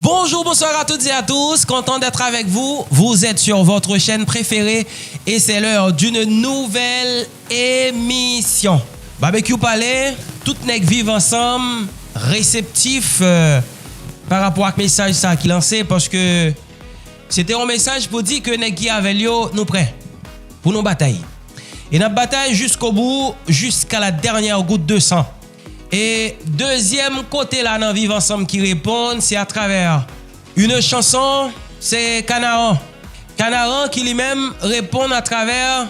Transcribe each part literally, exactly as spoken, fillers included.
Bonjour, bonsoir à toutes et à tous. Content d'être avec vous. Vous êtes sur votre chaîne préférée et c'est l'heure d'une nouvelle émission. Barbecue Palé, tout nèg viv ansanm, reseptif, euh, pa rapò ak mesaj sa ki lanse, paske se te yon mesaj pou di ke nèg ki avè l yo, nou prè pou nou batay. E n ap batay jiskobou, jusqu'à la dernière goutte de sang. E dezyèm kote la nan Viv Ansanm ki reponn, se atravè une chanson, se Kanaran. Kanaran ki li menm reponn atravè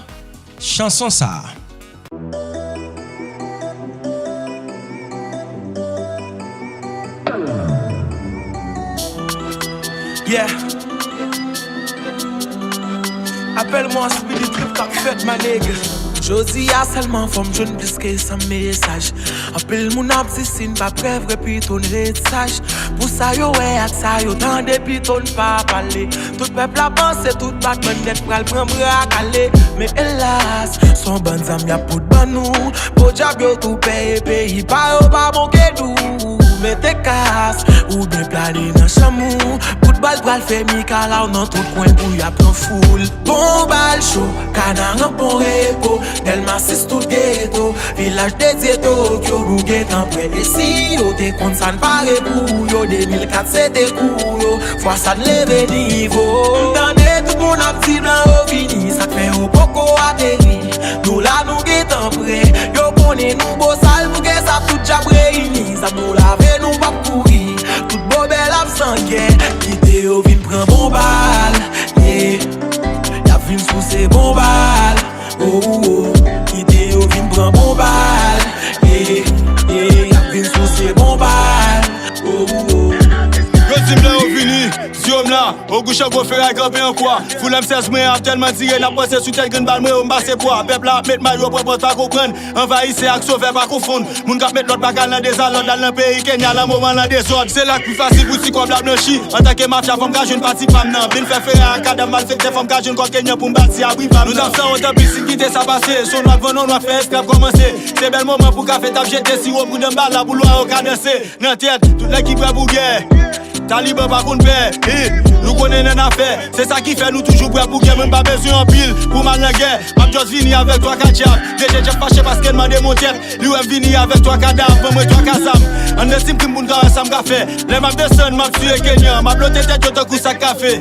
chanson sa a. Yeah. Apèl mwen an spirit trip k ap fèt, my nigga. Jodi a sèlman fò m jwenn plis ke san mesaj. Anpil moun ap di si n pa prè vre pito n ret saj. Pou sa yo wè ak sa yo tande pito n pa pale. Tout pèp la panse tout Batman nèt pral pran bra kale. Men elas, se yon bann zam y ap pote ban nou. Podyab yo tou pè e peyi pa yo pa bon ke nou. Mete kas, oubyen plane nan chanm ou. Kout bal pral fè mikalaw nan tout kwen pou y ap pran foul. Bon bal cho, Kanaran bon repo. Dèlma sis tout geto, vilaj dedye Tokyo, nou gentan prè. E si yo te konn sa n pare pou yo, de mil kat se te kou yo. Fwa sa n leve nivo. M tande tout moun ap di blan yo vini, sa k fè yo poko ateri. Nou la nou gentan prè. Yo konnen nou bosal, pou kisa tout dyab reyini. Zam nou lave, nou p ap kouri. Tout bobèl ap san kè. Kite yo vin pran bon bal. Yeah. Y ap vin souse bon bal. Oh, oh, oh. Kite yo vin pran bon bal. Yeah, yeah. Y ap vin souse bon bal. Oh, oh, oh. Yo di m lè yo vini, si yo m la. Ogou Chango feray kanpe an kwa. Foulè m sèz mwen ap tèlman dire, n ap panse sou tèt grenn bal mwen yo m pase pwa. Pèp la ap met may yo pran pòt pa konprann. Anvayisè ak sovè pa konfonn. Moun k ap met lòd pa ka al nan dezalòd, al nan peyi Kenya, lan moman lan dezòd. Se la k pi fasil pou ti kòb la blanchi. Antanke mafya, fò m ka jwenn pati pa m nan. Vin fè feray ak kadam malfektè, fò m ka jwenn kòb Kenyan pou m bati abri pa m nan. Nou t ap fè wont anpil si n kite sa pase. Se yon nwa k vann yon nwa k fè esklav kòmanse. Se bèl moman pou kafe t ap jete siwo pou danm bal la, pou lwa yo ka danse. Nan tèt, tout nèg ki prè pou gè. Taliban pa konn pè, eh, nou konnen n annafè. Se sa ki fè nou toujou prè pou gè. Mwen m pa bezwen anpil pou m al nan gè. M ap just vini avèk twa kat djab. D J Jeff fache paske l mande m yon tèt. Li wè m vini avèk twa kadav, ban mwen twa kazam. Ann nan si m krim pou n ka wè sa m ka fè. Lè m ap desann, m ap tiye Kenyan. M ap lote tèt yo tankou sak kafe.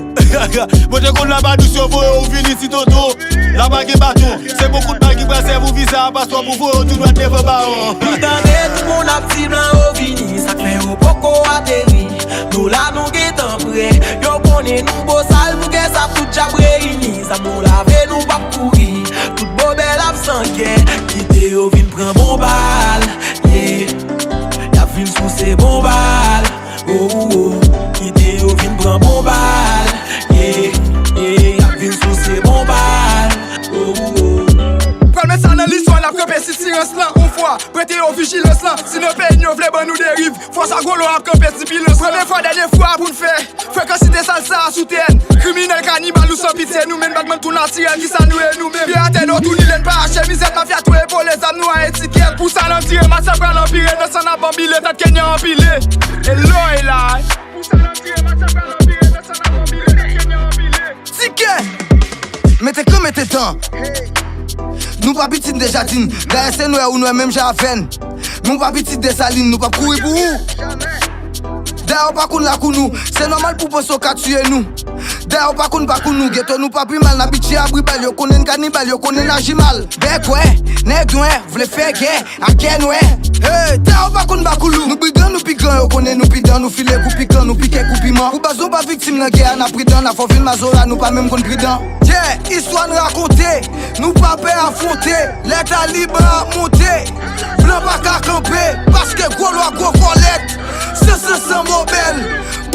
Mwen te konn laba dous yo voye w vini ti toto. Laba gen baton. Se bon kout bal ki pral sèvi w viza a paspò pou voye w tou dwat devan bawon. M tande tout moun ap di blan yo vini, sa k fè yo poko ateri. Nou la nou gentan prè. Yo konnen nou bosal, pou kisa tout djab reyini. Zam nou lave, nou p ap kouri. Tout bobèl ap san kè. Kite yo vin pran bon bal. Yeah. Y ap vin souse bon bal. Oh, oh, oh. Kite yo vin pran bon bal. Yeah, yeah. Y ap vin souse bon bal. Oh, oh, oh. Pral met sa nan listwa, n ap kanpe sitirans lan yon fwa. Prete yo vijilans lan. Si nan peyi n yo vle ban nou deriv, fòs a gwo lwa ap kanpe dibilans lan. Premye fwa, dènye fwa pou n fè. Frekans site sal sa a sou tè n. Kriminèl, kanibal, nou san pitye. Nou menm Batman tou natirèl, kisa nou ye nou menm? Pye atè, do tou li lè n pa achte mizè, mafya tou epole, zam nou an etikèt. Pou sa n andire, masak pral anpire, nan san n ap anbile, tèt Kenyan anpile. E lò e la. Pou sa n andire, masak pral anpire, nan san n ap anbile, tèt Kenyan anpile. Tikè! Mete kan, mete tan. Nou pa pitit Dejadin, dayè se nwè ou nwè menm jan avè n. Nou pa pitit Desalin, nou p ap kouri pou ou. Dayè w pa konn lakou nou, se nòmal pou w panse w ka tiye nou. Dayè w pa konn pakou nou, geto nou pa pi mal, n abitye abri bal, yo konnen n kanibal, yo konnen n aji mal. Bèk wè, nèg nwè, vle fè gè, ak kè nwè. Hey, dayè w pa konn pakou nou, nou brigan, nou pi gran, yo konnen nou pi dan, nou file kou pikan, nou pike kou piman. Pou baz nou pa viktim nan gè a, n ap pridan, n ap fò vil mazora, nou pa menm konn pridan. Yeah, istwa n rakonte. Nou pa pè afwonte, lè taliban ap monte. Blan pa ka kanpe, paske gwo lwa gwo kòlèt. San san san mobèl,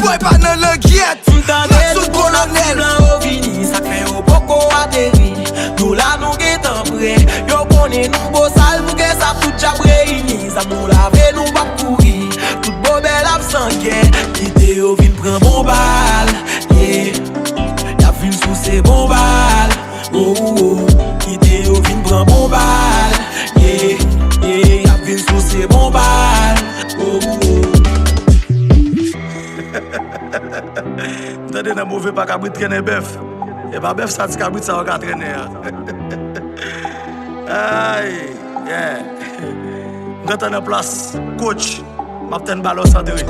bòy pa nan langyèt. M tande tout moun ap di blan yo vini, sa k fè yo poko ateri. Nou la nou gentan prè, yo konnen nou bosal, pou kisa tout djab reyini. Zam nou lave, nou p ap kouri. Tout bobèl ap san kè, kite yo vin pran bon bal. Yeah, y ap vin souse bon bal. Oh, oh, oh. Kite yo vin pran bon bal. Yeah, yeah, y ap vin souse bon bal. Oh, oh, oh. M tande nan move pa kabrit trennen bèf. E pa bèf sa, ti kabrit sa yo ka trennen an. Ay, yeah. M gentan nan plas coach. M ap tann balon santre.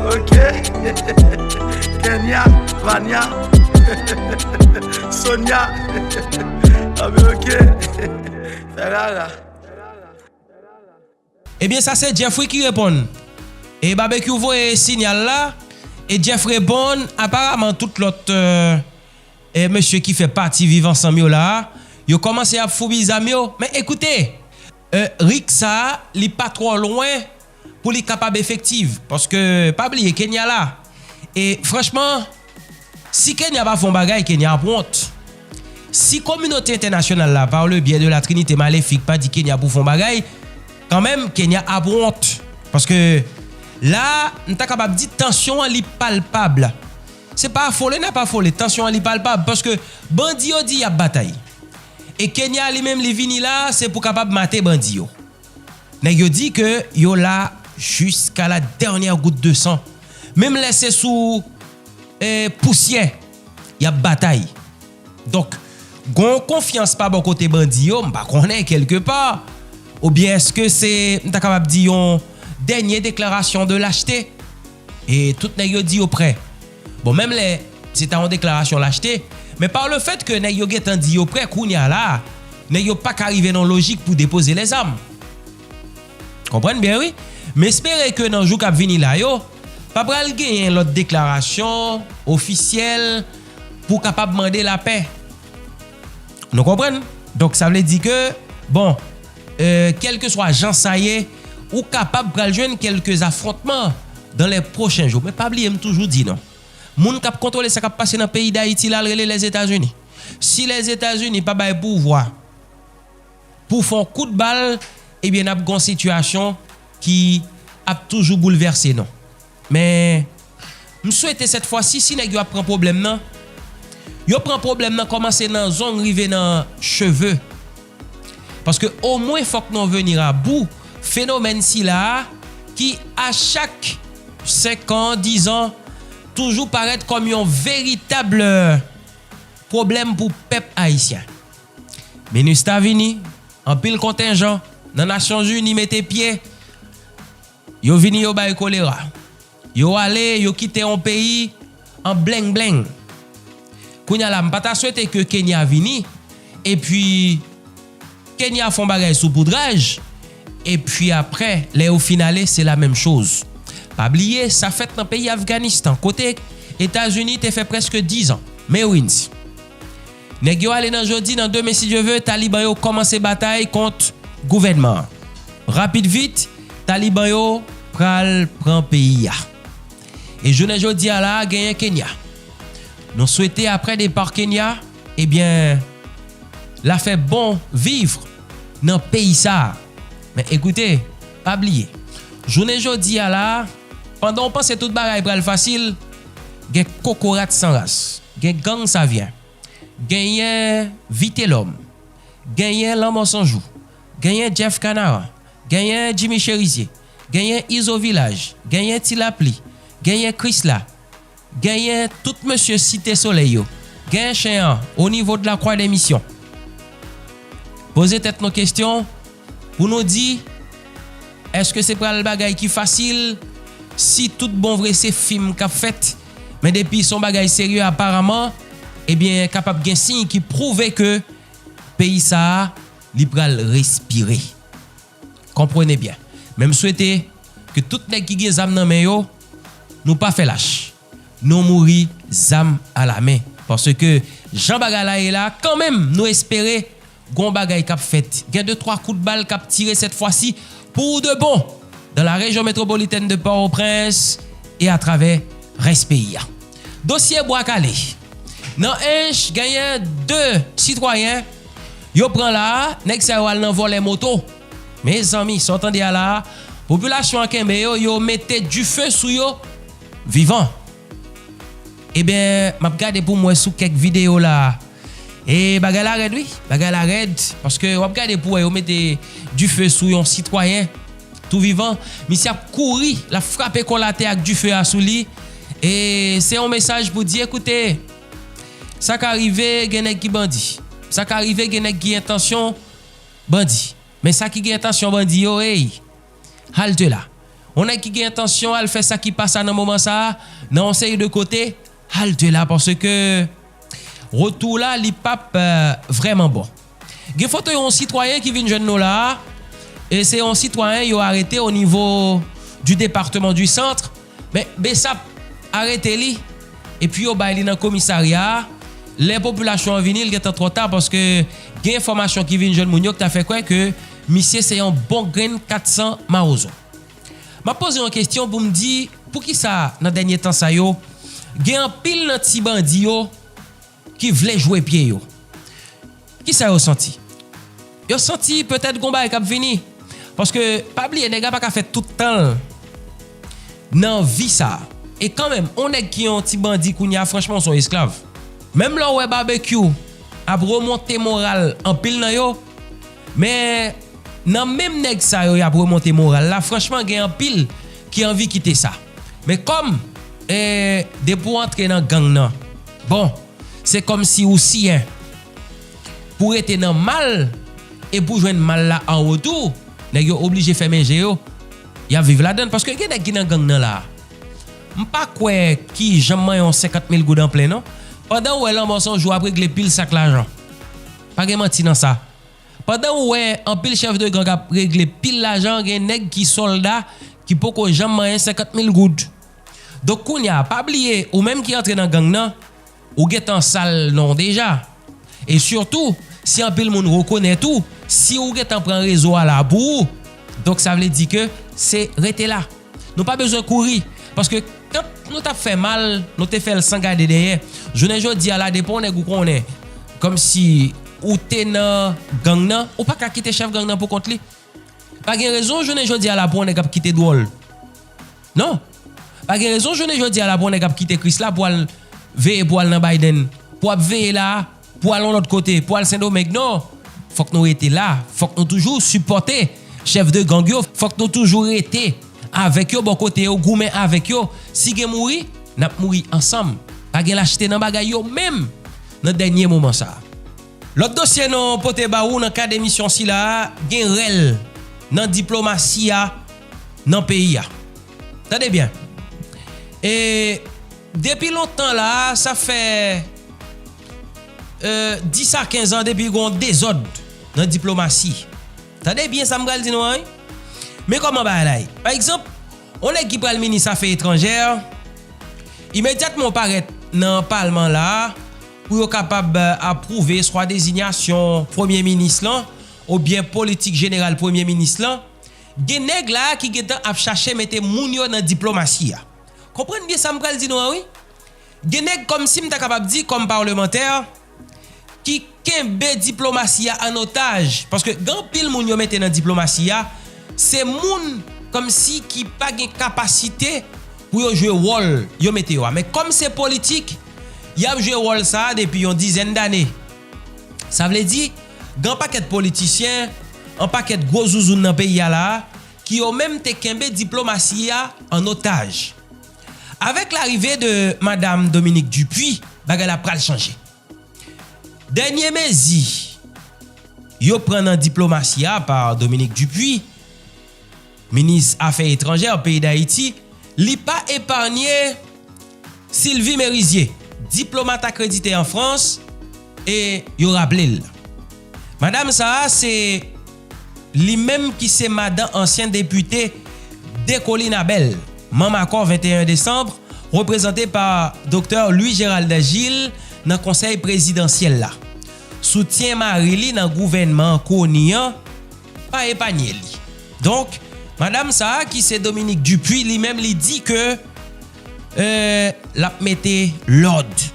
Ok. Kenya, Vania, Sonia. Anben, ok. Fè rara. Ebyen, sa se Jeffrey ki reponn. E Babekyou voye sinyal la, e Jeff reponn, aparaman tout lòt, euh, e mesye ki fè pati Viv Ansanm yo la a, yo kòmanse ap foubi zam yo. Men ekoute, e, rik sa a, li pa twò lwen pou li kapab efektiv. Paske, pa bliye, Kenya la. E franchman, si Kenya pa fè yon bagay, Kenya ap wont. Si kominote entènasyonal la, par le biais de la Trinité maléfique, pa di Kenya pou fè yon bagay, kanmenm, Kenya ap wont. Paske la, m ta kapab di tansyon an li palpab. Se pa afole n ap afole, tansyon an li palpab, paske bandi yo di y ap batay. E Kenya li menm li vini la, se pou kapab mate bandi yo. Nèg yo di ke yo la jusqu'à la dernière goutte de sang. Menm lè se sou, e, pousyè, y ap batay. Donk, gon konfyans pa bò kote bandi yo, m pa konnen, kèlkepa. Oubyen èske se, m ta kapab di, yon dènye deklarasyon de lachte? E tout nèg yo di yo prè. Bon, menm lè se ta yon deklarasyon lachte, men par le fait que nèg yo gentan di yo prè kounye a la, nèg yo pa ka rive nan lojik pou depoze lèzam. Konprann byen, wi. M espere ke nan jou k ap vini la yo, pa pral genyen lòt deklarasyon ofisyèl pou kapab mande lapè. Nou konprann? Donk, sa vle di ke, bon, euh, kèlkeswa jan sa ye, ou kapab pral jwenn kèlke afwontman dans les prochains jours. Men pa bliye, m toujou di nou, moun k ap kontwole sa k ap pase nan peyi Dayiti la, l rele Lèzetazini. Si Lèzetazini pa bay pouvwa pou fè yon kout bal, ebyen, n ap gen yon sitiyasyon ki ap toujou boulvèse nou. Men, m swete sèt fwa si, si nèg yo ap pran pwoblèm nan, yo pran pwoblèm nan kòmanse nan zong rive nan cheve. Paske omwen fòk nou venir a bou fenomèn sila a ki a chak senk an, diz an, toujou parèt kòm yon veritab pwoblèm pou pèp ayisyen. Minustah vini, anpil kontenjan nan Nasyonzini mete pye, yo vini yo bay kolera. Yo ale, yo kite yon peyi an blengblenng. Kounye a la, m pa ta swete ke Kenya vini, epi Kenya fè yon bagay soupoudraj, epi apre, lè yo fin ale, se la menm choz. Pa bliye, sa fèt nan peyi Afganistan, kote Etazini te fè prèske diz an. Marines. Nèg yo ale nan jodi, nan demen, si Dye ve, Taliban yo kòmanse batay kont gouvènman an. Rapid vit, Taliban yo pral pran peyi a. E jounen jodi a la, genyen Kenya. Nou swete apre depa Kenya, ebyen, l a fè bon viv nan peyi sa a. Men ekoute, pa bliye, jounen jodi a la, pandan w panse tout bagay pral fasil, gen kokorat san ras, gen gang Savyen, genyen Vitelòm, genyen Lanmò San Jou, genyen Jeff Kanaran, genyen Jimmy Cherizier, genyen Izo Vilaj, genyen Ti Lapli, genyen Krisla, genyen tout mesye Site Solèy yo, genyen Chen an, o nivo de la Croix des Missions. Poze tèt nou kesyon pou nou di, èske se pral bagay ki fasil? Si tout bon vre se fim k ap fèt, men depi se yon bagay serye aparaman, ebyen, kapab gen siy ki pwouve ke peyi sa a, li pral respire. Konprann byen. Men m swete ke tout nèg ki gen zam nan men yo, nou pa fè lach. Nou mouri zam a la men. Paske jan bagay la ye la, kanmenm, nou espere gon bagay k ap fèt. Gen de twa kout bal k ap tire sèt fwa si pou de bon dans la région métropolitaine de Port-au-Prince et à travers rès peyi a. Dosye Bwa Kale. Nan Ench, genyen de sitwayen yo pran la a, nèg sa yo al nan vòlè moto. Mezanmi, sa w tande a la a, popilasyon an kenbe yo, yo mete dife sou yo vivan. Ebyen, m ap gade pou m wè sou kèk videyo la a. E bagay la rèd, wi. Bagay la rèd. Paske w ap gade pou wè yo mete dife sou yon sitwayen. tou vivan, misye ap kouri, l ap frape kò l atè ak dife a sou li. E se yon mesaj pou di, ekoute, sa ka rive gen nèg ki bandi. Sa ka rive gen nèg ki entansyon bandi. Men sa ki gen entansyon bandi yo, ey, halte la. Yon nèg ki gen entansyon al fè sa ki pa sa nan moman sa a, nan yon seri de kote, halte la, paske retou la, li p ap, euh, vrèman bon. Gen foto yon sitwayen ki vin jwenn nou la a, e se yon sitwayen yo arete o nivo du département du Centre, men BSAP arete li, epi yo bay li nan komisarya a. Lè popilasyon an vini, li gentan twò ta, paske gen enfòmasyon ki vin jwenn moun yo ki ta fè kwè ke misye se yon bon grenn kat san mawozo. M ap poze yon kesyon pou m di, poukisa nan dènye tan sa yo, gen anpil nan ti bandi yo ki vle jwe pye yo? Kisa yo santi? Yo santi petèt gon bagay k ap vini. Paske, pa bliye, nèg la pa ka fè tout tan l nan vi sa a. E kanmenm, on nèg ki yon ti bandi kounye a, franchman, w se yon esklav. Menm lè w wè Babekyou ap remonte moral anpil nan yo, men nan menm nèg sa yo y ap remonte moral la, franchman, gen anpil ki anvi kite sa. Men kòm, eh, depi w antre nan gang nan, bon, se kòmsi ou siyen pou rete nan mal, e pou jwenn mal la an retou, nèg yo oblije fèmen je yo, y ap viv ladan l, paske gen nèg ki nan gang nan la a. M pa kwè ki janm manyen yon senkant mil goud an plen, non. Pandan w wè lanmò se yon jou ap regle pil sak lajan. Pa gen manti nan sa. Pandan w wè anpil chèf de gang ap regle pil lajan, gen nèg ki sòlda ki poko janm manyen senkant mil goud. Donk, kounye a, pa bliye, ou menm ki antre nan gang nan, ou gentan sal non w deja. E sitou, si anpil moun rekonèt ou, si ou gentan pran rezo a la pou ou, donk sa vle di ke se rete la. Nou pa bezwen kouri, paske kan nou t ap fè mal, nou te fè l san gade dèyè. Jounen jodi a la, depi yon nèg ou konnen, kòmsi ou te nan gang nan, ou pa ka kite chèf gang nan pou kont li. Pa gen rezon jounen jodi a la pou yon nèg ap kite dwòl. Non. Pa gen rezon jounen jodi a la pou yon nèg ap kite Krisla pou al veye pou al nan Biden. Pou ap veye la, pou al yon lòt kote, pou al Sendomeng. Non. Fòk nou rete la. Fòk nou toujou sipòte chèf de gang yo. Fòk nou toujou rete avèk yo, bò kote yo, goumen avèk yo. Si gen mouri, n ap mouri ansanm. Pa gen lachte nan bagay yo menm nan dènye moman sa a. Lòt dosye nou pote ba ou nan kad emisyon sila a, gen rèl nan diplomasi a nan peyi a. Tande byen. E depi lontan la, sa fè, euh, dis a kenz an depi gon dezòd nan diplomasi. Tande byen sa m pral di nou an, wi. Men kòman bagay la ye? Pa egzanp, yon nèg ki pral minis afè etranjè, imedyatman w parèt nan palman la, pou yo kapab, euh, apwouve swa dezinyasyon premye minis lan, oubyen politik jeneral premye minis lan, gen nèg la ki gentan ap chache mete moun yo nan diplomasi a. Konprann byen sa m pral di nou an, wi. Gen nèg, kòmsi m ta kapab di, kòm palmantè, ki kenbe diplomasi a an otaj. Paske gen anpil moun yo mete nan diplomasi a, se moun kòmsi ki pa gen kapasite pou yo jwe wòl yo mete yo a. Men kòm se politik, y ap jwe wòl sa a depi yon dizèn dane. Sa vle di, gen yon pakèt politisyen, yon pakèt gwo zouzoun nan peyi a la a, ki yo menm te kenbe diplomasi a an otaj. Avèk larive de Madam Dominique Dupuy, bagay la pral chanje. Dènye mezi yo pran nan diplomasi a pa Dominique Dupuy, minis afè etranjè peyi Dayiti, li pa eparnye Sylvie Merizier, diplomat akredite an Frans, e yo raple l. Madanm sa a se li menm ki se madan ansyen depite Descollines-Abel, manm akò venteyen desanm, reprezante pa Doktè Louis Gérald Gilles nan konsèy prezidansyèl la. Soutyen mari li nan gouvènman Conille an pa epanye li. Donk, madanm sa a ki se Dominique Dupuy, li menm li di ke, euh, l ap mete lòd.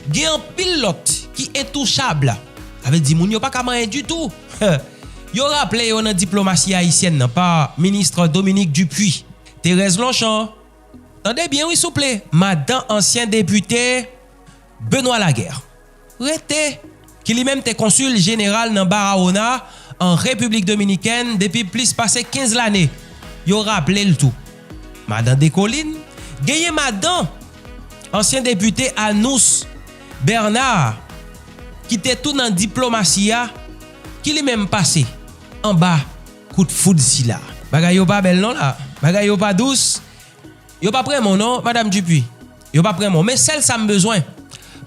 Gen anpil lòt ki entouchab. Sa vle di moun yo pa ka manyen ditou. Yo raple yo nan diplomasi ayisyèn nan pa minis Dominique Dupuy. Thérèse Longchamp, tande byen wi souple, madan ansyen depite Benoît Laguerre. Rete, ki li menm te konsil jeneral nan Barahona an Repiblik Dominikèn depi plis pase kenz lane. Yo raple l tou. Madan Descollines, genyen madan ansyen depite Anous Bernard, ki te tou nan diplomasi a, ki li menm pase anba kout foud sila. Bagay yo pa bèl non la. Bagay yo pa dous. Yo p ap renmen w non, Madam Dupuy. Yo p ap renmen w. Men sèl sa m bezwen.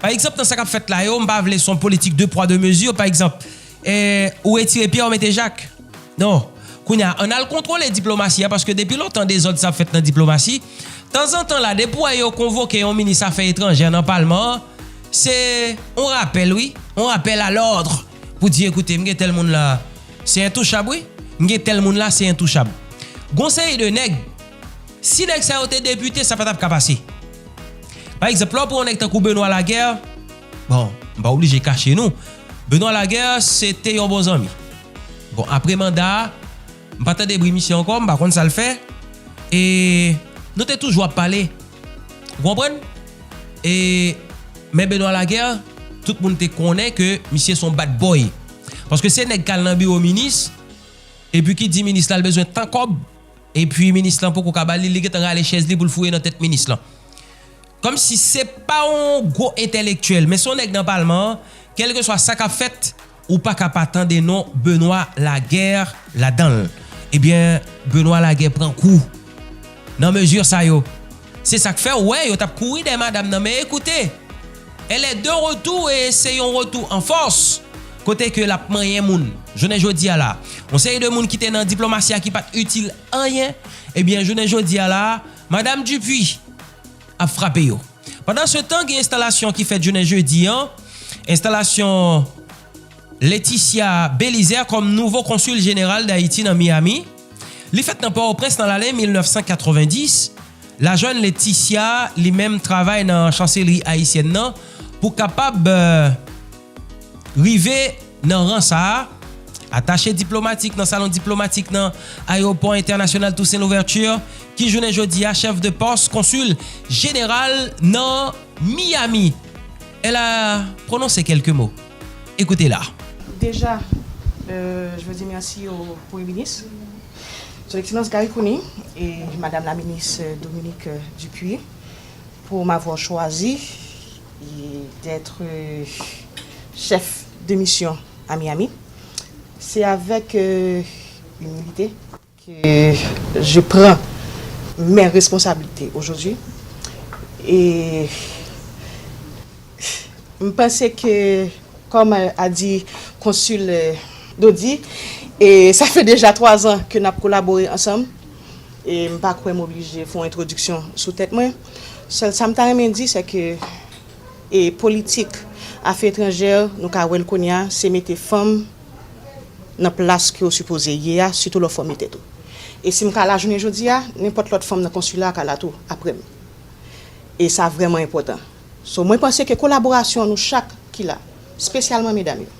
Pa egzanp, nan sa k ap fèt la yo, m pa vle se yon politik de pwa de mezi. Pa egzanp, eh, ou retire Pyè, ou mete Jak. Non. Kounye a, ann al kontwole diplomasi a, paske depi lontan dezòd sa ap fèt nan diplomasi. Tanzantan la, depi w wè yo konvoke yon minis afè etranjè nan palman an, se yon rapèl, wi. Yon rapèl a lòd pou di, ekoute, m gen tèl moun la, se entouchab, wi. M gen tèl moun la, se entouchab. Gon seri de nèg, si nèg sa yo te depite, sa pa t ap ka pase. Pa egzanp, lè w pran yon nèg tankou Benoît Laguerre, bon, m pa oblije kache nou, Benoît Laguerre, se te yon bon zanmi. Bon, apre manda a, m pa tande bri misye ankò, m pa konn sa l fè. E nou te toujou ap pale. Ou konprann? E, men Benoît Laguerre, tout moun te konnen ke misye se yon bad boy. Paske se nèg k al nan biwo minis, epi ki di minis la l bezwen tan kòb, epi minis lan poko ka ba li, li gentan rale chèz li pou l fouye nan tèt minis lan. Kòmsi se pa yon gwo entèlektyèl, men se yon nèg nan palman an, kèlkeswa sa k ap fèt, ou pa ka pa tande non Benoît Laguerre ladan l. Ebyen, Benoît Laguerre pran kou. Nan mezi sa yo, se sa k fè w wè yo t ap kouri dèyè madanm nan, men ekoute, elle est de retour e se yon retou an fòs, kote ke l ap manyen moun. Jounen jodi a la, yon seri de moun ki te nan diplomasi a ki pa t itil anyen, ebyen, jounen jodi a la, Madanm Dupuy ap frape yo. Pandan se tan, gen enstalasyon ki fèt jounen jedi an, enstalasyon Laetitia Belizaire kòm nouvo konsil jeneral Dayiti nan Miami. Li fèt nan Pòtoprens nan lane mil nèf san katrevenndis. Lajwenn Laetitia, li menm, travay nan chanselri ayisyèn nan pou kapab, eh, rive nan ran sa a, atache diplomatik nan salon diplomatik nan Ayewopò Entènasyonal Toussaint Louverture, ki jounen jodi a chèf de pòs konsil jeneral nan Miami. Elle a prononcé quelques mots. Écoutez-la. Déjà, euh, je veux dire merci au Premier ministre, Son Excellence Garry Conille et Madame la ministre Dominique Dupuy pour m'avoir choisi et d'être, euh, chef de mission à Miami. C'est avec, euh, humilité que je prends mes responsabilités aujourd'hui. Et je pense que, comme a dit Consul, euh, Dody, et ça fait déjà trois ans que nous collaborons ensemble. E m pa kwè m oblije fè yon entwodiksyon sou tèt mwen. Sèl sa m ta renmen di, se ke, e, politik afè etranjè, nou ka wè l kounye a, se mete fanm nan plas ke yo sipoze ye a, sitou lè w fòme tèt ou. E si m ka la jounen jodi a, nenpòt lòt fanm nan konsila a ka la tou, apre m. E sa vrèman enpòtan. So, mwen panse ke kolaborasyon nou chak ki la, espesyalman medam yo,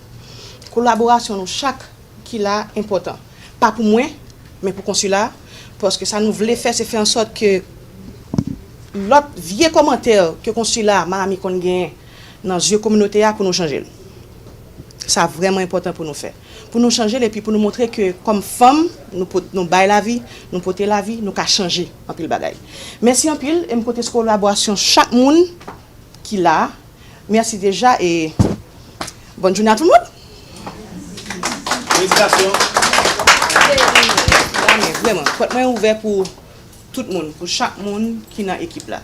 kolaborasyon nou chak ki la enpòtan. Pa pou mwen, men pou konsila, paske sa nou vle fè, se fè an sòt ke lòt vye kòmantè ke konsila Miami konn genyen nan zye kominote a, pou nou chanje l. Sa vrèman enpòtan pou nou fè. Pou nou chanje l epi pou nou montre ke kòm fanm, nou pot-, nou bay lavi, nou pote lavi, nou ka chanje anpil bagay. Mèsi anpil e m konte sou kolaborasyon chak moun ki la. Mèsi deja e bòn jounen a tout moun. Felisitasyon. Amen, vrèman. Pòt mwen ouvè pou tout moun, pou chak moun ki nan ekip la.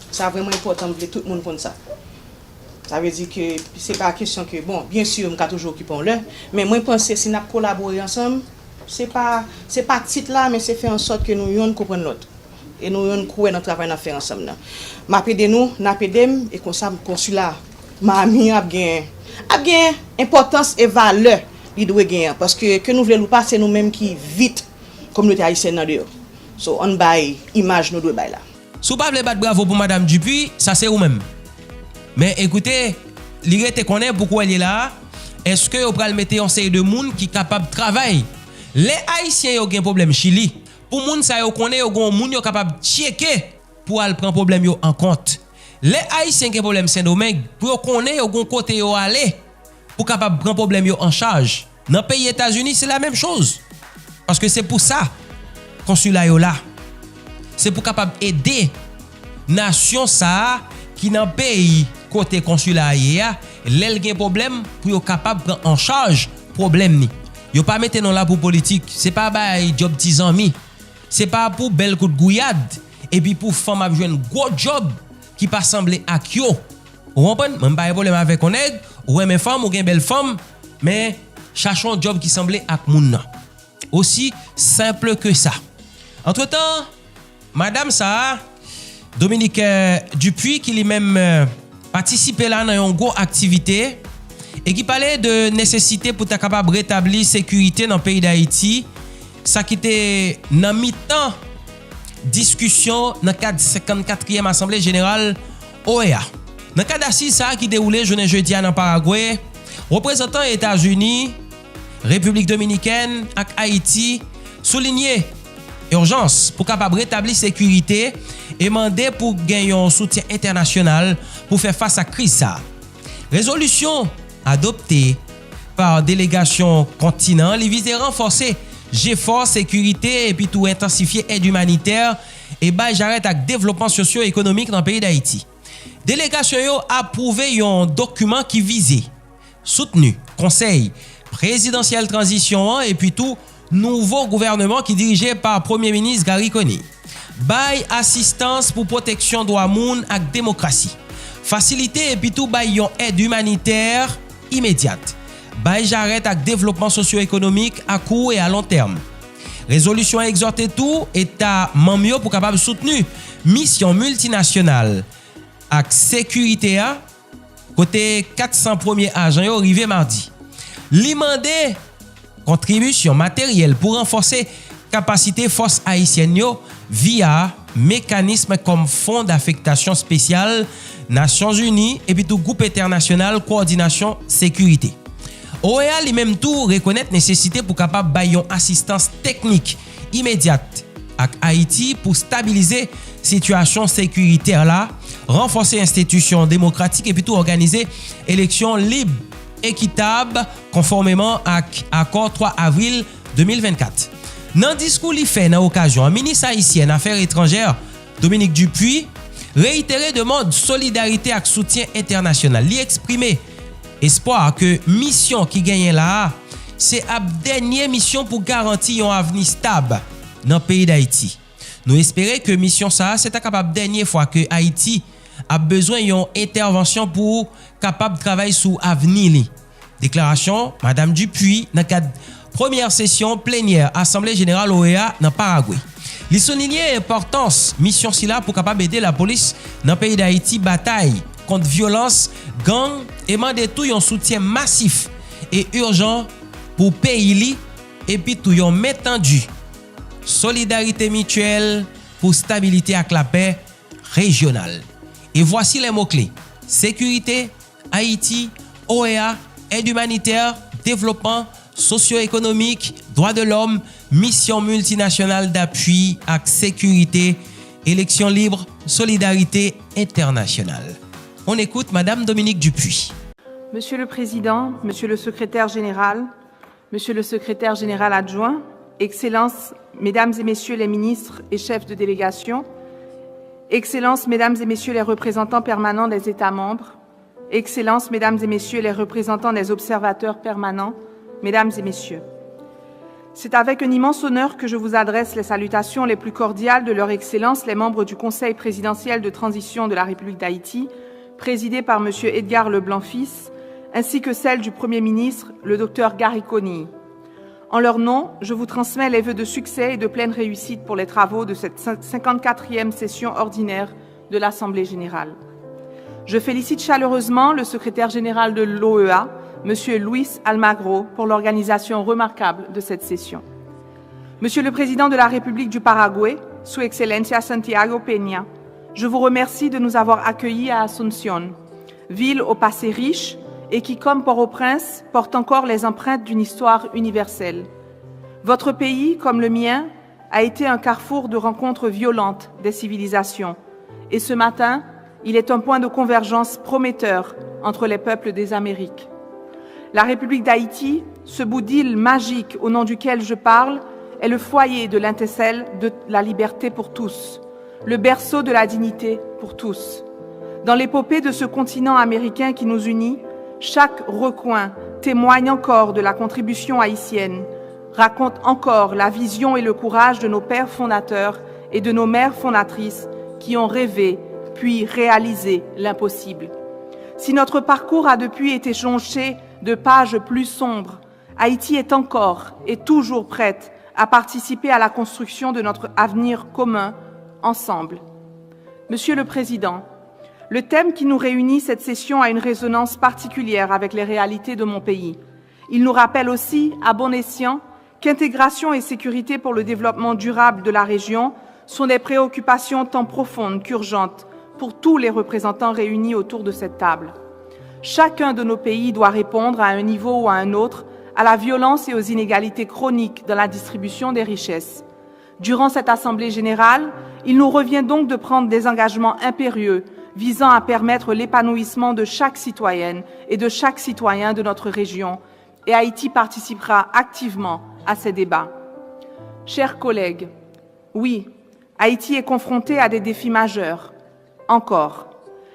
Sa vrèman enpòtan, m vle tout moun konn sa. Sa vle di ke se pa kesyon ke, bon, byen si m ka toujou okipe yon lè, men mwen panse si n ap kolabore ansanm, se pa, se pa tit la, men se fè an sòt ke nou yonn konprann lòt. E nou yonn kwè nan travay n ap fè ansanm nan. M ap ede nou, n ap ede m, e konsa konsila Miami an ap gen, ap gen enpòtans e valè li dwe genyen. Paske ke nou vle l ou pa, se nou menm ki vit kominote ayisyèn nan deyò. So, ann bay imaj nou dwe bay la. Si w pa vle bat bravo pou Madam Dupuy, sa se ou menm. Men ekoute, li rete konnen pou kwè l ye la a, èske yo pral mete yon seri de moun ki kapab travay? Lè Ayisyen yo gen pwoblèm Chili, pou moun sa yo konnen yo gen yon moun yo kapab tcheke pou al pran pwoblèm yo an kont. Lè Ayisyen gen pwoblèm Sendomeng, pou yo konnen yo gen yon kote yo ale pou kapab pran pwoblèm yo an chaj. Nan peyi Etazini, se la menm choz. Paske se pou sa konsila yo la. Se pou kapab ede nasyon sa a ki nan peyi kote konsila a ye a, lè l gen pwoblèm, pou yo kapab pran an chaj pwoblèm ni. Yo pa mete nou la pou politik. Se pa bay djòb ti zanmi. Se pa pou bèl kout gouyad, epi pou fanm ap jwenn gwo djòb ki pa sanble ak yo. Ou konprann? Mwen m pa gen pwoblèm avèk yon nèg, ou renmen fanm, ou gen bèl fanm, men chache yon djòb ki sanble ak moun nan. Osi senp ke sa. Antretan, madanm sa a, Dominique, euh, Dupuy, ki li menm, euh, patisipe la nan yon gwo aktivite e ki pale de nesesite pou ta kapab retabli sekirite nan peyi Dayiti, sa ki te nan mitan diskisyon nan kad senkannkatriyèm Asanble Jeneral O E A. Nan kad asiz sa a ki dewoule jounen jedi a nan Paragwe, reprezantan Etazini, Repiblik Dominikèn ak Ayiti soulinye ijans pou kapab retabli sekirite e mande pou gen yon soutyen entènasyonal pou fè fas ak kriz sa a. Rezolisyon adopte pa delegasyon kontinan an, li vize ranfòse jefò sekirite epi tou entansifye èd imanitè e bay jarèt ak devlopman sosyo-ekonomik nan peyi Dayiti. Delegasyon yo apwouve yon dokiman ki vize soutni konsèy prezidansyèl tranzisyon an epi tou nouvo gouvèneman ki dirije pa Premye Minis Garry Conille. Bay asistans pou pwoteksyon dwa moun ak demokrasi. Fasilite epi tou bay yon èd imanitè imedyat. Bay jarèt ak devlopman sosyo-ekonomik a kou e a lon tèm. Rezolisyon an egzòte tou eta manm yo pou kapab soutni misyon miltinasyonal ak sekirite a, kote kat san premye ajan yo rive madi. Li mande kontribisyon materyèl pou ranfòse kapasite fòs ayisyèn yo via mekanism kòm Fon Dafektasyon Espesyal Nasyonzini epi tou Gwoup Entènasyonal Kowòdinasyon Sekirite. O E A li menm tou rekonèt nesesite pou kapab bay yon asistans teknik imedyat ak Ayiti pou stabilize sitiyasyon sekiritè la, ranfòse enstitisyon demokratik epi tou òganize eleksyon lib, ekitab, konfòmeman ak akò twa avril de mil vennkat. Nan diskou li fè nan okazyon an, minis ayisyèn afè etranjè Dominique Dupuy reyitere demann solidarite ak soutyen entènasyonal. Li eksprime espwa ke misyon ki genyen la a se ap dènye misyon pou garanti yon avni stab nan peyi Dayiti. Nou espere ke misyon sa a se ta kapab dènye fwa ke Ayiti ap bezwen yon entèvansyon pou kapab travay sou avni li. Deklarasyon Madanm Dupuy nan kad premyè sesyon plenyè Asanble Jeneral O E A nan Paragwe. Li soulinye enpòtans misyon sila pou kapab ede lapolis nan peyi Dayiti batay kont vyolans, gang e mande tou yon soutyen masif e ijan pou peyi li epi tou yon men tandi, solidarite mityèl pou stabilite ak lapè rejyonal. E vwasi lè mo kle: sekirite, Ayiti, O E A, èd imanitè, devlopman sosyo-ekonomik, dwa de lòm, misyon miltinasyonal dapui ak sekirite, eleksyon lib, solidarite entènasyonal. On écoute Madame Dominique Dupuy. Monsieur le Président, Monsieur le Secrétaire général, Monsieur le Secrétaire général adjoint, Excellences, Mesdames et Messieurs les ministres et chefs de délégation, Excellences, Mesdames et Messieurs les représentants permanents des États membres, Excellences, Mesdames et Messieurs les représentants des observateurs permanents, Mesdames et Messieurs, c'est avec un immense honneur que je vous adresse les salutations les plus cordiales de Leur Excellence les membres du Conseil présidentiel de transition de la République d'Haïti, présidé par Monsieur Edgar Leblanc Fils, ainsi que celle du Premier ministre, le Docteur Garry Conille. En leur nom, je vous transmets les vœux de succès et de pleine réussite pour les travaux de cette cinquante-quatrième session ordinaire de l'Assemblée générale. Je félicite chaleureusement le secrétaire général de l'O E A, Monsieur Luis Almagro, pour l'organisation remarquable de cette session. Monsieur le Président de la République du Paraguay, Su Excelencia Santiago Peña, je vous remercie de nous avoir accueillis à Asunción, ville au passé riche et qui, comme Port-au-Prince, porte encore les empreintes d'une histoire universelle. Votre pays, comme le mien, a été un carrefour de rencontres violentes des civilisations, et ce matin, il est un point de convergence prometteur entre les peuples des Amériques. La République d'Haïti Ce bout d'île magique au nom duquel je parle est le foyer de l'étincelle de la liberté pour tous, le berceau de la dignité pour tous. Dans l'épopée de ce continent américain qui nous unit, chaque recoin témoigne encore de la contribution haïtienne, raconte encore la vision et le courage de nos pères fondateurs et de nos mères fondatrices qui ont rêvé, puis réalisé l'impossible. Si notre parcours a depuis été jonché de pages plus sombres, Haïti est encore et toujours prête à participer à la construction de notre avenir commun ensemble. Monsieur le Président, le thème qui nous réunit cette session a une résonance particulière avec les réalités de mon pays. Il nous rappelle aussi, à bon escient, qu'intégration et sécurité pour le développement durable de la région sont des préoccupations tant profondes qu'urgentes pour tous les représentants réunis autour de cette table. Chacun de nos pays doit répondre à un niveau ou à un autre à la violence et aux inégalités chroniques dans la distribution des richesses. Durant cette Assemblée générale, il nous revient donc de prendre des engagements impérieux visant à permettre l'épanouissement de chaque citoyenne et de chaque citoyen de notre région, et Haïti participera activement à ces débats. Chers collègues, oui, Haïti est confrontée à des défis majeurs. Encore.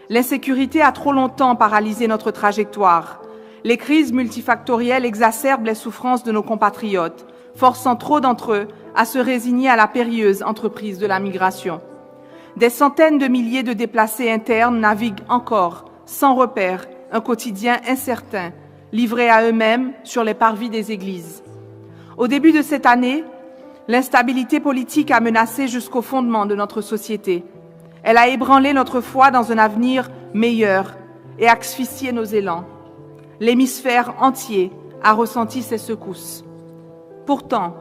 L'insécurité a trop longtemps paralysé notre trajectoire. Les crises multifactorielles exacerbent les souffrances de nos compatriotes, forçant trop d'entre eux à se résigner à la périlleuse entreprise de la migration. Des centaines de milliers de déplacés internes naviguent encore, sans repère, un quotidien incertain, livrés à eux-mêmes sur les parvis des églises. Au début de cette année, l'instabilité politique a menacé jusqu'aux fondements de notre société. Elle a ébranlé notre foi dans un avenir meilleur et asphyxié nos élans. L'hémisphère entier a ressenti ces secousses. Pourtant,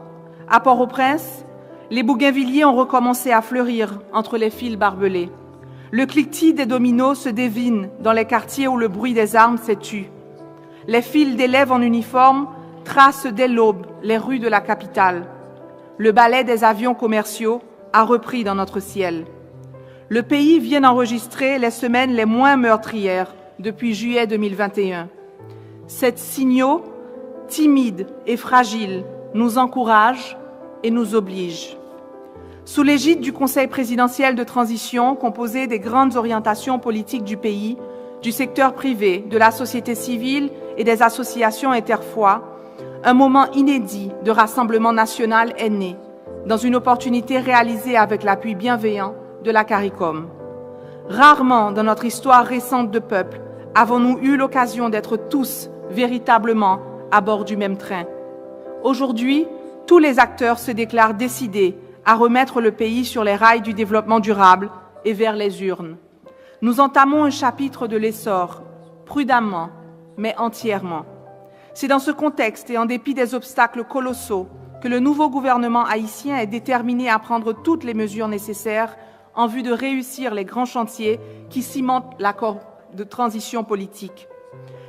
à Port-au-Prince, les bougainvilliers ont recommencé à fleurir entre les fils barbelés. Le cliquetis des dominos se devine dans les quartiers où le bruit des armes s'est tu. Les files d'élèves en uniforme tracent dès l'aube les rues de la capitale. Le balai des avions commerciaux a repris dans notre ciel. Le pays vient d'enregistrer les semaines les moins meurtrières depuis juillet deux mille vingt et un. Ces signaux, timides et fragiles, nous encouragent et nous obligent. Sous l'égide du Conseil présidentiel de transition, composé des grandes orientations politiques du pays, du secteur privé, de la société civile et des associations interfoi, un moment inédit de rassemblement national est né, dans une opportunité réalisée avec l'appui bienveillant de la CARICOM. Rarement dans notre histoire récente de peuple avons-nous eu l'occasion d'être tous véritablement à bord du même train. Aujourd'hui, tous les acteurs se déclarent décidés à remettre le pays sur les rails du développement durable et vers les urnes. Nous entamons un chapitre de l'essor, prudemment, mais entièrement. C'est dans ce contexte et en dépit des obstacles colossaux que le nouveau gouvernement haïtien est déterminé à prendre toutes les mesures nécessaires en vue de réussir les grands chantiers qui cimentent l'accord de transition politique.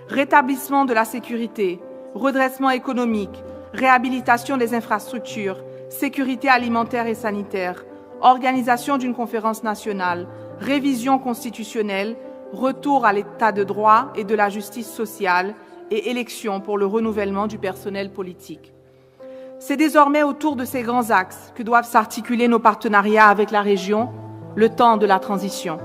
Rétablissement de la sécurité, redressement économique, réhabilitation des infrastructures, sécurité alimentaire et sanitaire, organisation d'une conférence nationale, révision constitutionnelle, retour à l'état de droit et de la justice sociale et élection pour le renouvellement du personnel politique. C'est désormais autour de ces grands axes que doivent s'articuler nos partenariats avec la région, le temps de la transition.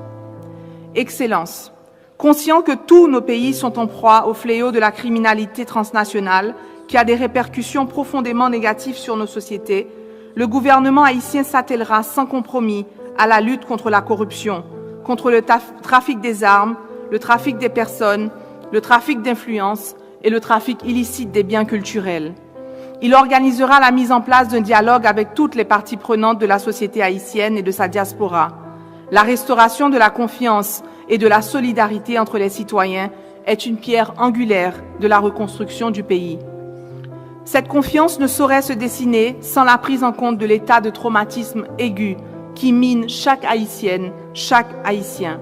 Excellences, conscient que tous nos pays sont en proie au fléau de la criminalité transnationale qui a des répercussions profondément négatives sur nos sociétés, le gouvernement haïtien s'attellera sans compromis à la lutte contre la corruption, contre le taf- trafic des armes, le trafic des personnes, le trafic d'influence et le trafic illicite des biens culturels. Il organisera la mise en place d'un dialogue avec toutes les parties prenantes de la société haïtienne et de sa diaspora. La restauration de la confiance et de la solidarité entre les citoyens est une pierre angulaire de la reconstruction du pays. Cette confiance ne saurait se dessiner sans la prise en compte de l'état de traumatisme aigu qui mine chaque Haïtienne, chaque Haïtien.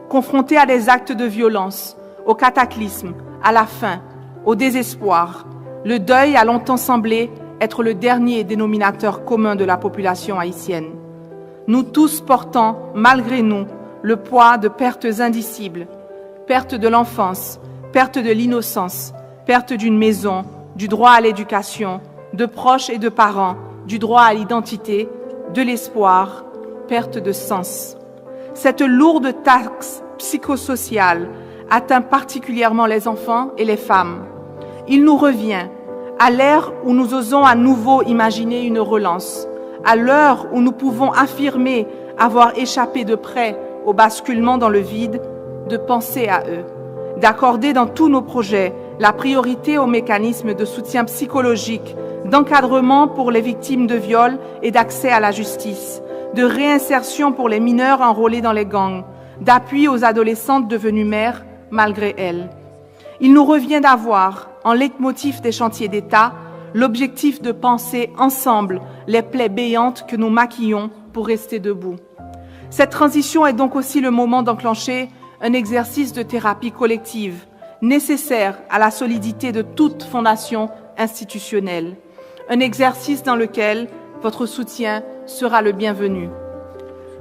Confronté à des actes de violence, au cataclysme, à la faim, au désespoir, le deuil a longtemps semblé être le dernier dénominateur commun de la population haïtienne. Nous tous portons, malgré nous, le poids de pertes indicibles, perte de l'enfance, perte de l'innocence, perte d'une maison, du droit à l'éducation, de proches et de parents, du droit à l'identité, de l'espoir, perte de sens. Cette lourde taxe psychosociale atteint particulièrement les enfants et les femmes. Il nous revient, à l'ère où nous osons à nouveau imaginer une relance, à l'heure où nous pouvons affirmer avoir échappé de près au basculement dans le vide, de penser à eux, d'accorder dans tous nos projets la priorité aux mécanismes de soutien psychologique, d'encadrement pour les victimes de viol et d'accès à la justice, de réinsertion pour les mineurs enrôlés dans les gangs, d'appui aux adolescentes devenues mères malgré elles. Il nous revient d'avoir, en leitmotiv des chantiers d'État, l'objectif de panser ensemble les plaies béantes que nous maquillons pour rester debout. Cette transition est donc aussi le moment d'enclencher un exercice de thérapie collective nécessaire à la solidité de toute fondation institutionnelle. Un exercice dans lequel votre soutien sera le bienvenu.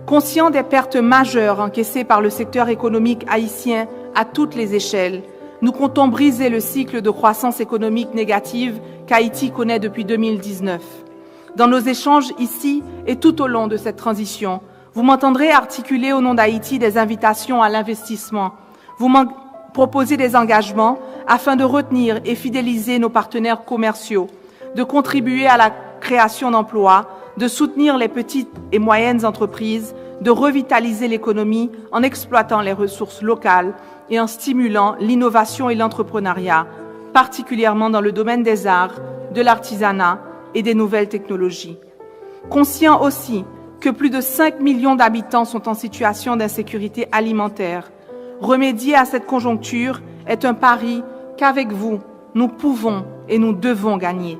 Conscient des pertes majeures encaissées par le secteur économique haïtien à toutes les échelles, nous comptons briser le cycle de croissance économique négative qu'Haïti connaît depuis deux mille dix-neuf. Dans nos échanges ici et tout au long de cette transition, vous m'entendrez articuler au nom d'Haïti des invitations à l'investissement. Vous m'en- proposez des engagements afin de retenir et fidéliser nos partenaires commerciaux, de contribuer à la création d'emplois, de soutenir les petites et moyennes entreprises, de revitaliser l'économie en exploitant les ressources locales et en stimulant l'innovation et l'entrepreneuriat, particulièrement dans le domaine des arts, de l'artisanat et des nouvelles technologies. Conscient aussi que plus de cinq millions d'habitants sont en situation d'insécurité alimentaire, remédier à cette conjoncture est un pari qu'avec vous, nous pouvons et nous devons gagner.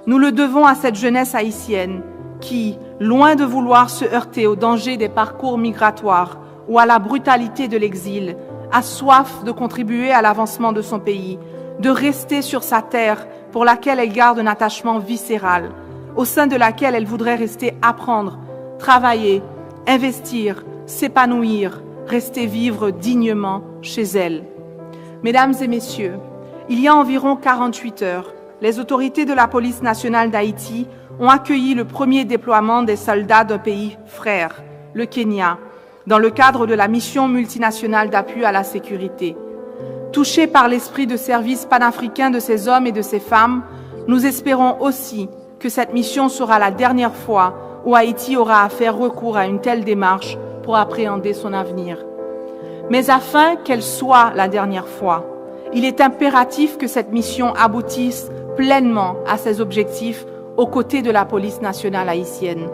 Nous le devons à cette jeunesse haïtienne qui, loin de vouloir se heurter au danger des parcours migratoires ou à la brutalité de l'exil, a soif de contribuer à l'avancement de son pays, de rester sur sa terre pour laquelle elle garde un attachement viscéral, au sein de laquelle elle voudrait rester apprendre, travailler, investir, s'épanouir, rester vivre dignement chez elle. Mesdames et messieurs, il y a environ quarante-huit heures, les autorités de la Police nationale d'Haïti ont accueilli le premier déploiement des soldats d'un pays frère, le Kenya, dans le cadre de la mission multinationale d'appui à la sécurité. Touchés par l'esprit de service panafricain de ces hommes et de ces femmes, nous espérons aussi que cette mission sera la dernière fois où Haïti aura à faire recours à une telle démarche pour appréhender son avenir. Mais afin qu'elle soit la dernière fois, il est impératif que cette mission aboutisse pleinement à ses objectifs aux côtés de la police nationale haïtienne.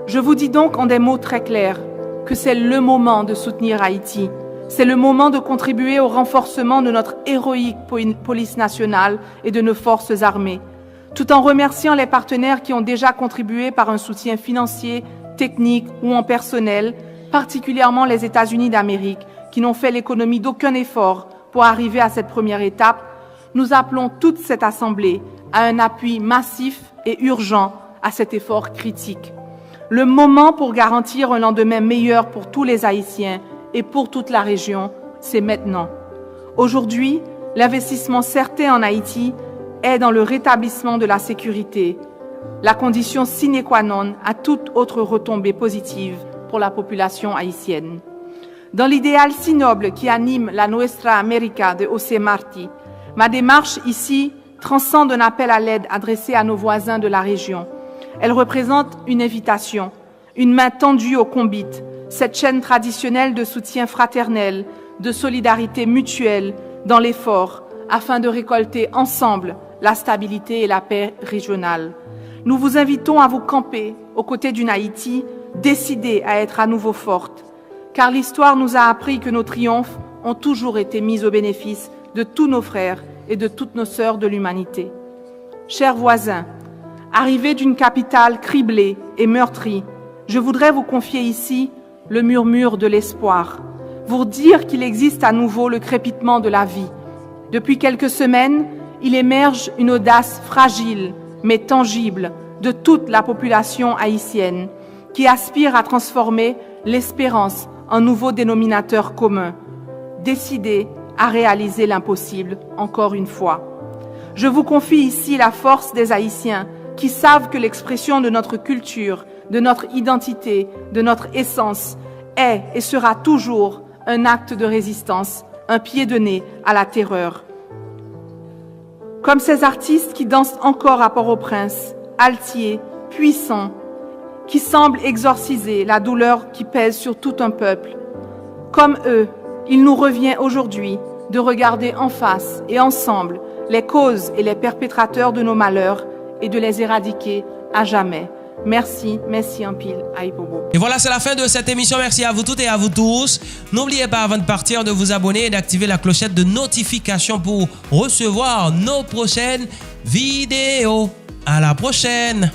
Je vous dis donc en des mots très clairs que c'est le moment de soutenir Haïti. C'est le moment de contribuer au renforcement de notre héroïque po- police nationale et de nos forces armées, tout en remerciant les partenaires qui ont déjà contribué par un soutien financier, technique ou en personnel, particulièrement les États-Unis d'Amérique, qui n'ont fait l'économie d'aucun effort pour arriver à cette première étape. Nous appelons toute cette Assemblée à un appui massif et urgent à cet effort critique. Le moment pour garantir un lendemain meilleur pour tous les Haïtiens et pour toute la région, c'est maintenant. Aujourd'hui, l'investissement certain en Haïti est dans le rétablissement de la sécurité, la condition sine qua non à toute autre retombée positive pour la population haïtienne. Dans l'idéal si noble qui anime la Nuestra América de José Martí, ma démarche ici transcende un appel à l'aide adressé à nos voisins de la région. Elle représente une invitation, une main tendue au conbit, cette chaîne traditionnelle de soutien fraternel, de solidarité mutuelle dans l'effort, afin de récolter ensemble la stabilité et la paix régionale. Nous vous invitons à vous camper aux côtés d'une Haïti décidée à être à nouveau forte, car l'histoire nous a appris que nos triomphes ont toujours été mis au bénéfice de tous nos frères et de toutes nos sœurs de l'humanité. Chers voisins, arrivés d'une capitale criblée et meurtrie, je voudrais vous confier ici le murmure de l'espoir, vous dire qu'il existe à nouveau le crépitement de la vie. Depuis quelques semaines, il émerge une audace fragile, mais tangible, de toute la population haïtienne, qui aspire à transformer l'espérance en nouveau dénominateur commun, décidée à réaliser l'impossible encore une fois. Je vous confie ici la force des Haïtiens qui savent que l'expression de notre culture, de notre identité, de notre essence est et sera toujours un acte de résistance, un pied de nez à la terreur. Comme ces artistes qui dansent encore à Port-au-Prince, altiers, puissants, qui semblent exorciser la douleur qui pèse sur tout un peuple. Comme eux, il nous revient aujourd'hui de regarder en face et ensemble les causes et les perpétrateurs de nos malheurs et de les éradiquer à jamais. Mèsi, mèsi anpil, Ayibobo. Et voilà, c'est la fin de cette émission. Merci à vous toutes et à vous tous. N'oubliez pas, avant de partir, de vous abonner et d'activer la clochette de notification pour recevoir nos prochaines vidéos. À la prochaine!